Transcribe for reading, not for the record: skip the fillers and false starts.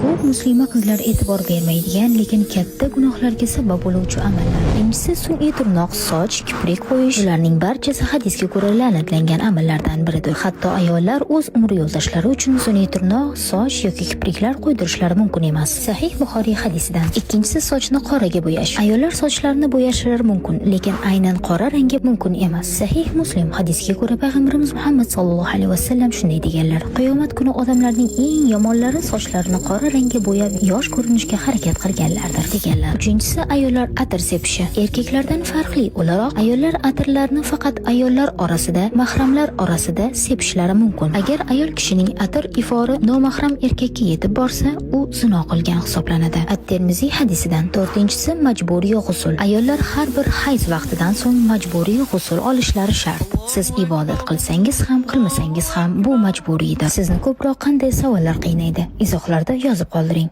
Ko'p muslima qizlar e'tibor bermaydigan, lekin katta gunohlarga sabab bo'luvchi amallar. Birinchisi sun'iy tirnoq, soch, kiprik qo'yish. Bularning barchasi hadisga ko'ra la'natlangan amallardan biridir. Hatto ayollar o'z umr yo'ldoshlari uchun sun'iy tirnoq, soch yoki kipriklar qo'ydirishlari mumkin emas. Sahih Buxoriy hadisidan. Ikkinchisi sochni qoraga bo'yash. Ayollar sochlarini bo'yashlari mumkin, lekin aynan qora rangga mumkin emas. Sahih Muslim hadisiga ko'ra, payg'ambarimiz Muhammad sallallohu alayhi vasallam shunday deganlar: "Qiyomat kuni odamlarning eng yomonlari sochlarini qora rangga bo'yab, yosh ko'rinishga harakat qilganlardir", deganlar. Uchinchisi ayollar atir sepishi. Erkaklardan farqli o'laroq, ayollar atirlarni faqat ayollar orasida, mahramlar orasida sepishlari mumkin. Agar ayol kishining atir ifori nomahram erkakka yetib borsa, u zino qilgan hisoblanadi. At-Termiziy hadisidan. To'rtinchisi majburiy g'usul. Ayollar har bir hayz vaqtidan so'ng majburiy g'usul olishlari shart. Siz ibodat qilsangiz ham, qilmasangiz ham, bu majburiydir. Sizni ko'proq qanday savollar qiynaydi? Izohlarda yozib qoldiring.